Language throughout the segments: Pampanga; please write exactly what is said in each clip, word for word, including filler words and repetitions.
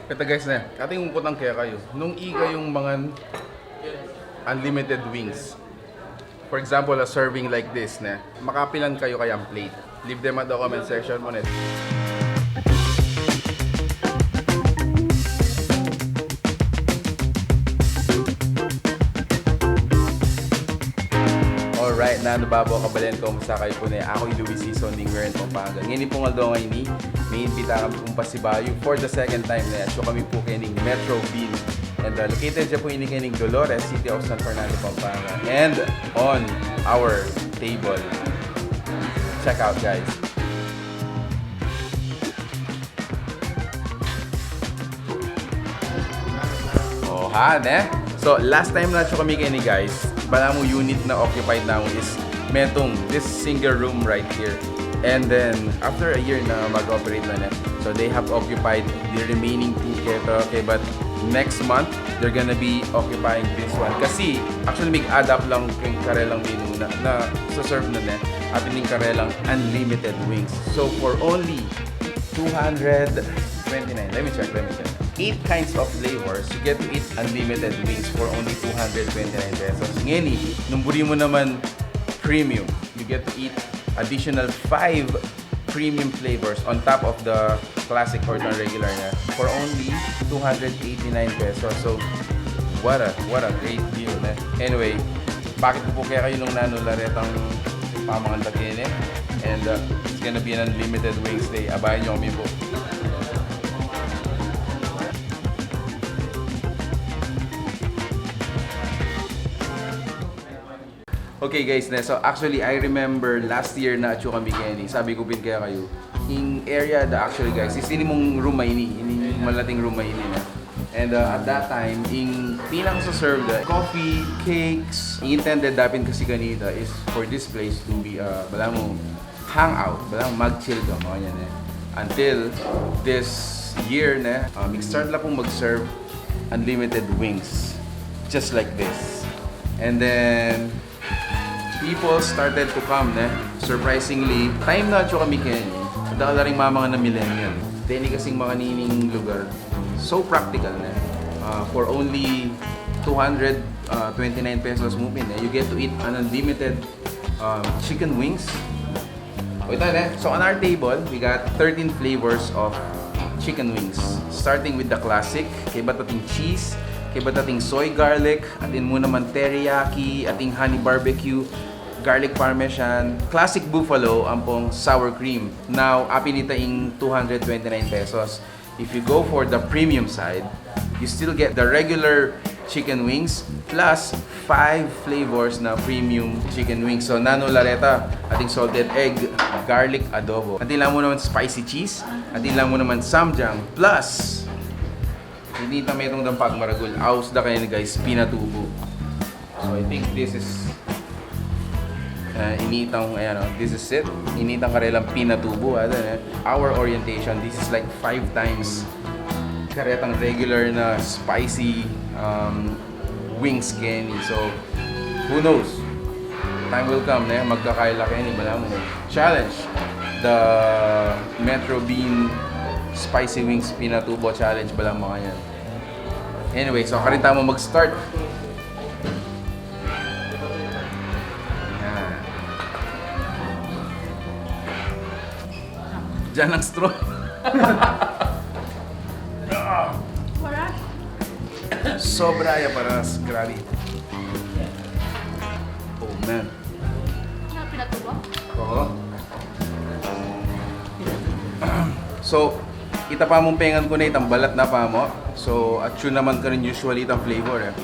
Keta guys, ne, ating ungkutan kekayu. Nung ika yung mangan unlimited wings, for example, a serving like this, ne, makapilan kayu kayang plate? Leave them at the comment section mu, ne. Alright, nanu, babo, kabalen, kumusta kayu pu, ne? Aku i Luis Sison ning Wherein Pampanga. Ngeni pung aldo ngeni, maimbita kami pung pasibayu for the second time, ne. Atyu kami pu kening Metro Bean. And, uh, located ya pu ini kening Dolores, City of San Fernando, Pampanga. And on our table. Check out, guys. O, ha, ne? So, last time na atyu kami keni, guys, balamu unit na occupied namu is metung, this single room right here. And then, after a year na mag-operate na, ne? So, they have occupied the remaining two keta, okay, but next month, they're gonna be occupying this one. Kasi, actually, mig-add up lang keng karelang menu na, na sa serve na, ne, atin ning karelang unlimited wings. So, for only two hundred twenty-nine. Let me check, let me check. Eight kinds of flavors. You get to eat unlimited wings for only two hundred twenty-nine pesos. Ngeni, nung buri mu naman premium, you get to eat additional five premium flavors on top of the classic or the regular na for only two hundred eighty-nine pesos. So, what a, what a great deal, ne? Anyway, pakit ku pu kekayu nung nanu la retang pamangan ta keni. And, uh, it's gonna be an unlimited wings day. Abayan niyo kami pu. Okay, guys, ne? So, actually, I remember last year na atyu kami keni. Sabi ku pin kekayu, ing area da, actually, guys, is ini mung room a ini, ini malating room a ini na. And, uh, at that time, ing pinaka-serve da, coffee, cakes. Ing intended da pin kasi kanita is for this place to be, uh, balamu, hangout, balamu, mag-chill ka, makanyan, ne. Until this year, ne, uh, mig-start la pung mag-serve unlimited wings, just like this. And then, people started to come, ne? Surprisingly, time na atyu kami keni, dakal la ring mamangan a millennial. Deni kasing makanini ning lugar, so practical, ne? Uh, for only two hundred twenty-nine pesos mu pin, ne, you get to eat an unlimited, um, chicken wings. O, ita, ne? So, on our table, we got thirteen flavors of chicken wings. Starting with the classic, kaybat ating cheese, kaybat ating soy garlic, atin mu naman teriyaki, ating honey barbecue, garlic parmesan, classic buffalo, ampong sour cream. Now, apin ita ing two hundred twenty-nine pesos. If you go for the premium side, you still get the regular chicken wings plus five flavors na premium chicken wings. So, nanu la reta, ating salted egg, garlic adobo. Atin la mu naman spicy cheese, atin la mu naman samjang, plus ini ta metung dang pagmaragul. Aus da keni, guys, pinatubo. So, I think this is, uh, ini itang, ayan, o, this is it. Ini itang karelang pinatubo, ata, eh. Our orientation, this is like five times karetang regular na spicy, um, wings keni. So, who knows? Time will come, ne? Magkakaila keni, balamu. Challenge the Metro Bean Spicy Wings Pinatubo Challenge, balamu, makanyan. Anyway, so, karin tamu mag-start. Yan. Diyan ang straw. Wala. Sobra ya paras. Grabe. Oh, man. Nga pinatubo? Oo. So, ita pa mung pengan ku na itang balat na pa mo. So, atyu naman karin usually itang flavor, eh.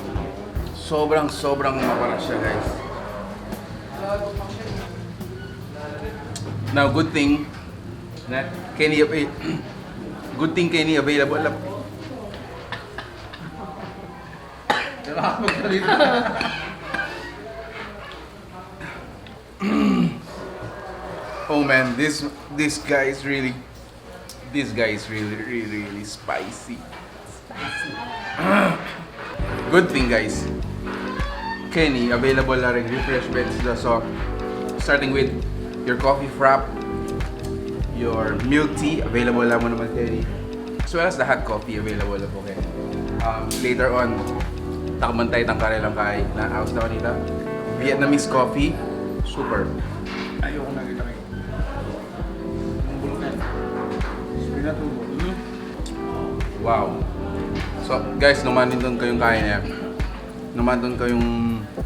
Sobrang, sobrang maparas siya, guys. Now, good thing na keni, eh, good thing keni available. Oh man, this, this guy is really, this guy is really, really, really spicy. Good thing, guys. Keni, available la ring refreshments da. So, starting with your coffee frap, your milk tea, available la mu naman keni. As well as the hot coffee available na po kayo. Um, later on, takman tayo itang karelang kain na aus na kanita. Vietnamese coffee, super. Ayoko na kita kayo. Ang bulkan. Pinatubo. Wow. So, guys, nung manindon kayong kain na yan, nung manindon kayong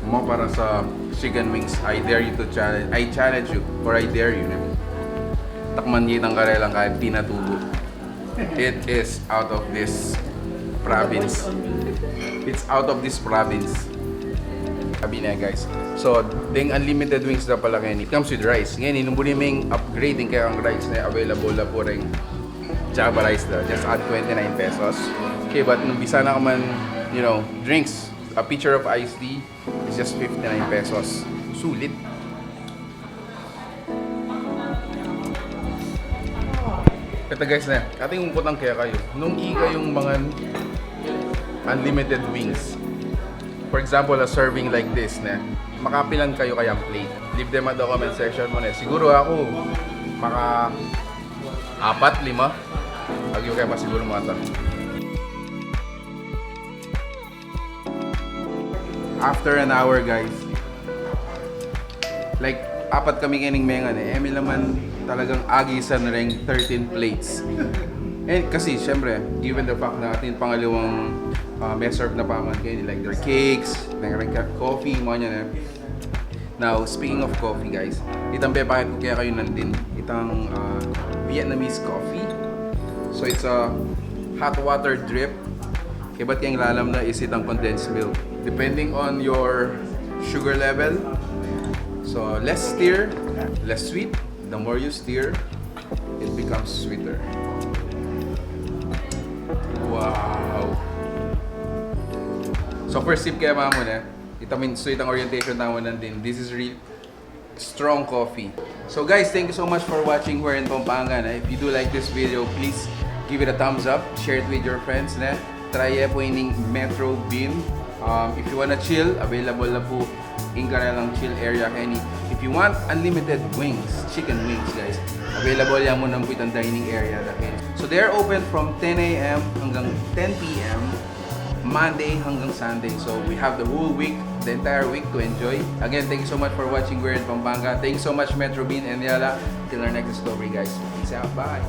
mo para sa chicken wings, I dare you to challenge, I challenge you, or I dare you na takman niyo itang karelang kain pinatubo. It is out of this province. It's out of this province. Sabi na, guys. So, deng unlimited wings na pala ngayon. It comes with rice. Ngayon, inumbuliming upgrading kaya ang rice na available na po rin. Java rice na. Just add twenty-nine pesos. Okay, but nung bisa na ka man, you know, drinks, a pitcher of iced tea is just fifty-nine pesos. Sulit. Ito guys na, ating ungkutan kaya kayo. Nung i kayong mga unlimited wings, for example, a serving like this na, makapilan kayo kayang plate? Leave them at the comment section mo na. Siguro ako, maka apat, lima. Agyo kayo pa siguro mga to. After an hour, guys, like, apat kami kening mengan eh. Emi naman talagang agisan reng thirteen plates. And kasi, syempre, given the fact na ating pangalawang uh, may serve na paman kayo, like their cakes, may reng coffee, mga yan eh. Now, speaking of coffee, guys, itang pepakit ko kaya kayo nandin, itang uh, Vietnamese coffee. So, it's a hot water drip. Kaya ba't kayong lalam na is itang condensed milk? Depending on your sugar level, so less stir, less sweet. The more you stir, it becomes sweeter. Wow! So first sip kaya mamu na, itamin, so itang orientation tamu nandin, this is real strong coffee. So guys, thank you so much for watching Where in Pampanga. Na. If you do like this video, please give it a thumbs up, share it with your friends. Na. Try po ining Metro Bean. Um, if you wanna chill, available na po in karelang chill area keni. If you want unlimited wings, chicken wings, guys, available yan mo na po itang dining area na keni. So they're open from ten a m hanggang ten p m Monday hanggang Sunday. So we have the whole week, the entire week to enjoy. Again, thank you so much for watching Where in Pampanga. Thank you so much, Metro Bean and Yala. Till our next story, guys. Peace out. Bye.